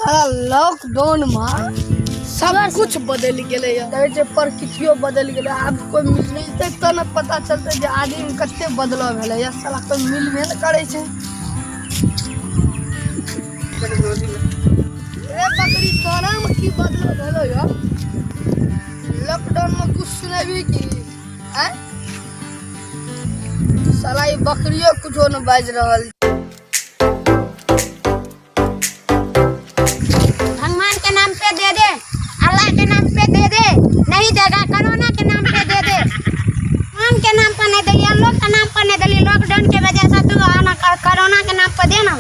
सारा lockdown में सब कुछ बदलि गेलै देखै छै प्रकृतियो बदलि गेलै। आब कोइ मिलतै तऽ ने पता चलतै जे आदमीमे कते बदलाव भेलैए। साला कोइ मिलबे नहि करै छै। रे बकरी, तोरामे की बदलाव भेलौ यौ लॉकडाउनमे? कुछ सुनेबही की? आँय साला, ई बकरियो कुछो नहि बाजि रहल। भगवान के नाम पे दे दे, अल्लाह के नाम पे दे दे, नहीं देगा कोरोना के नाम पे दे दे। भगवान के नाम पर नहीं दिली, अल्लाह के नाम पर नहीं दिली, लॉकडाउन के वजह से तू आना कोरोना के नाम पर दे ना।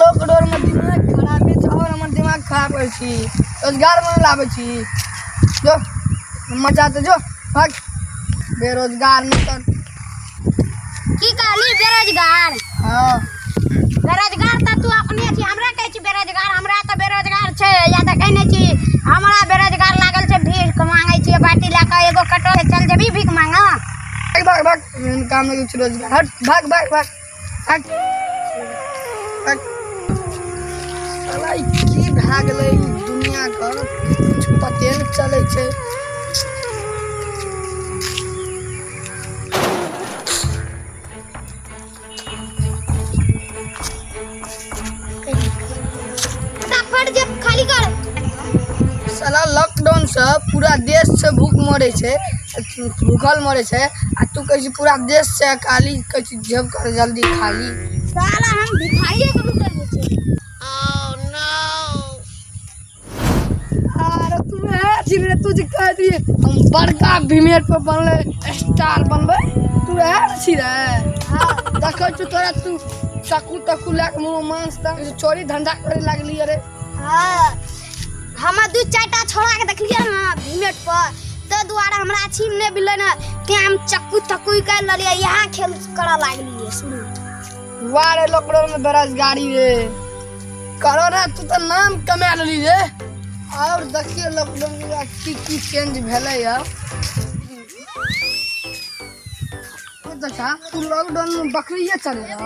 लॉकडाउन में दिमाग खराबे छै और हमर दिमाग खराब करै छी, रोजगार में लाबै छी। जो मचा तऽ जो, भाग बेरोजगार नहीं तर। की कहली, बेरोजगार? हाँ। बेरोजगार तऽ तू अपने छी, हमरा कहै छी बेरोजगार? हमरा तऽ बेरोजगार छै या देखै नहि छी, हमरा बेरोजगार लागल छै। भीख मांगै छियै बाटी लए कऽ, एगो कटोर। चल जेबही भीख मांगऽ? भाग भाग भाग, एहन काम नहि छै रोजगार। हट, भाग भाग भाग भाग भाग। साला ई की भए गेलै ई दुनियाके, किछु पते नहि चलै छै। फटाफट जेब खाली कर। साला लॉकडाउन से पूरा देश से भूख मरे छै, भूखल मरे छै, आ तू कहै छी पूरा देश से खाली कहै छी, जेब कर जल्दी खाली। साला हम भिखारिये के रुकल छै। अरे तू है छी रे, तू जे कह दिए हम बड़का भीमेर पर बनले स्टार बनबै, तू है छी रे? हाँ, देखै छु तोरा, तू चक्कू तक्कू लए के मुँह मांस तक चोरी धंधा करे लागली। अरे हाँ, हम दू चारिटा छोड़ा के देखलियै ने भीमेट पर, ताहि दुआरे हमरा अथी नहि मिललै ने, तें हम चक्कू तक्कू निकालि लेलियै, यहाँ खेल करऽ लागलियै शुरू। वाह रे लॉकडाउन में बेरोजगारी रे, कोरोना, तू तऽ नाम कमा लेली रे। और देखिए लॉकडाउन के बाद की की चेंज भेलै। अब देखा, तू लॉकडाउन में बकरिए चले रह।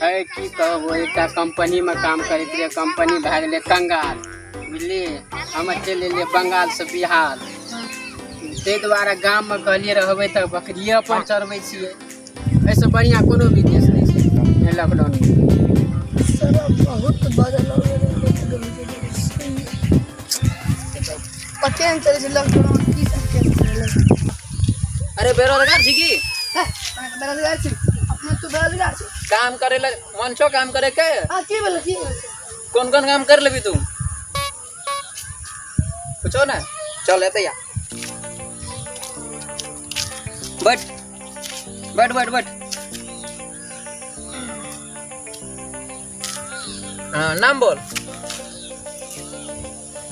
है की कहब, एकटा कंपनीमे काम करैत रहियै, कंपनी भए गेलै कंगाल, बुझलियै? हम चलि एलियै बंगालसँ बिहार, ताहि दुआरे गाममे कहलियै रहबै तऽ बकरिए अपन चरबै छियै, एहिसँ बढ़िआँ कोनो बिजनेस नहि छै लॉकडाउनमे। साला बहुत बदलाव भेलै लॉकडाउन के। पते नहि चलै छै लॉकडाउन में की सब चेंज भेलै। अरे, बेरोजगार छी की? हे, बेरोजगार छी अपने, तू बेरोजगार छी। काम करे ले मन छौ काम करे के? हाँ, की भेलै, की भेलै? कोन कोन काम कर लेबी तू? पूछो ना। चल एते या, बैठ बैठ बैठ बैठ। हाँ, नाम बोल,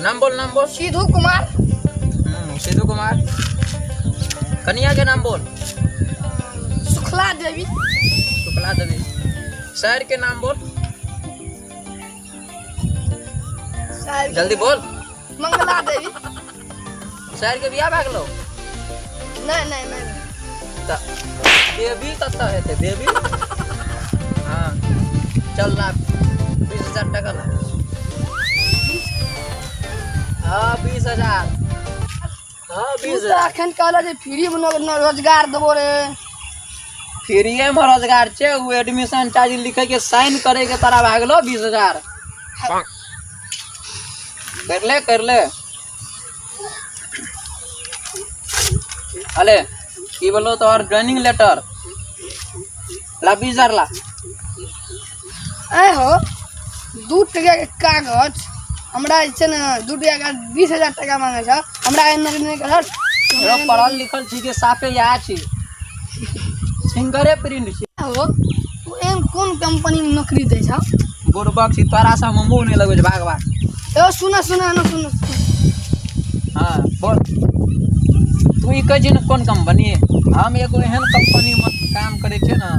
नाम बोल, नाम बोल। सिद्धू कुमार। सिद्धू कुमार। कनिया के नाम बोल। सुखला देवी। शुक्ला देवी। शहर के नाम बोल। साहिब। जल्दी बोल। मंगला देवी। शहर के बियाह भए गेलो? नहीं नहीं नहीं। तऽ बेबी कतऽ हेतै बेबी? हाँ, चल ला, 20,000 टका ला। हाँ, 20,000। हाँ। तू बीस तऽ हजार। अखन कहला जे फ्री में रोजगार देबो रे। फ्रीए में रोजगार छै? ओ एडमिशन चार्ज लिखे के, साइन करे के तोरा भए गेलो 20,000। कर ले, कर ले। अले की बोलो, तोहर ज्वाइनिंग लेटर ला, 20,000 ला। ऐ हो, 2 टका के कागज हमरा जे छै ने, 2 टका के 20,000 टका मांगे छै हमरा, एहन नौकरी नहि करत। रौ, पढ़ल लिखल छी के साफे इएह छी, फिंगरे प्रिंट छी। हो, तू एहन कोन कंपनी में नौकरी दै छौ? बुड़बक छी, तोरा से हम मुँह नहि लगबै छै, भाग भाग। ए सुन सुन न, सुन सुन। हाँ, बोल। तू ई कहै छी ने कोन कंपनी, हम एगो एहन कंपनीमे काम करै छियै ने,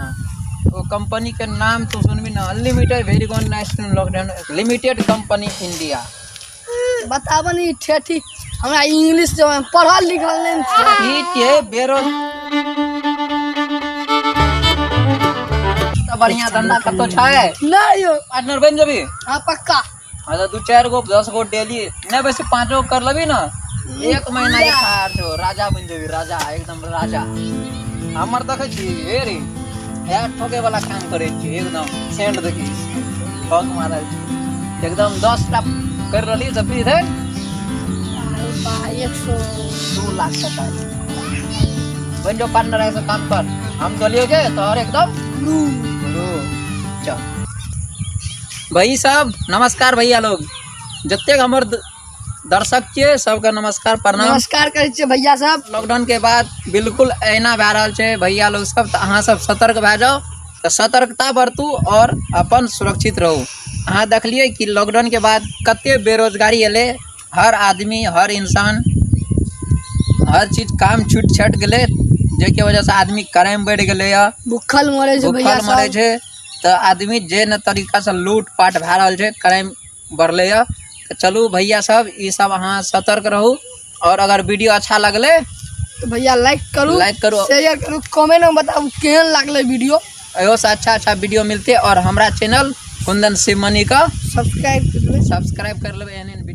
ओ कंपनी के नाम तू सुनबी ने, unlimited very good national lockdown limited company India. बताब नी ठेठी, हमरा इंग्लिश जो पढ़ल लिखल नहि छै। ई छियै बेरोज तऽ बढ़िया धंधा कतौ छै? नहीं यौ। पार्टनर बनि जेबी? हाँ, पक्का। हाँ तो 2-4 गो 10 गो डेली नहीं वैसे 5 गो कर लेबी ना, 1 महीना के खर्च हो, राजा बन जेबी, राजा एकदम राजा। हमर देखै छी हे रे, यार ठोके वाला काम करै छी एकदम, सेंट देखी ठोक मारल छी एकदम। 10 टा कर रहली तऽ फिर है 100 2 लाख टका बन जो पार्टनर ऐसा काम कर, हम चलिए के तोहर एकदम चल। भाई साहब नमस्कार भैया लोग, जतेक हमर दर्शक छियै सबके नमस्कार प्रणाम। नमस्कार करै छियै भैया सब। लॉकडाउन के बाद बिल्कुल एना भए रहल छै भैया लोग सब, तऽ अहाँ सब सतर्क भए जाउ, तऽ सतर्कता बरतू और अपन सुरक्षित रहू। अहाँ देखलियै कि लॉकडाउन के बाद कते बेरोजगारी एलै, हर आदमी हर इंसान हर चीज काम छूट छाटि गेलै, जाहिके वजहसँ आदमी क्राइम बढ़ि गेलैए, भूखल मरै छै भैया भूखल मरै सब। छै, तऽ आदमी जे ने तरीकासँ लूटपाट भए रहल छै, क्राइम बढ़लैए। तऽ चलू भैया सब, ई सब अहाँ सतर्क रहू, और अगर वीडियो अच्छा लगलै तो भैया लाइक करू, लाइक करू, शेयर करू, कमेंट में बताबू केहन लागलै वीडियो। इहो से अच्छा अच्छा वीडियो मिलते, और हमरा चैनल कुंदन शिवमणि का सब्सक्राइब कर लेबै, सब्सक्राइब कर लेबै, एहन एहन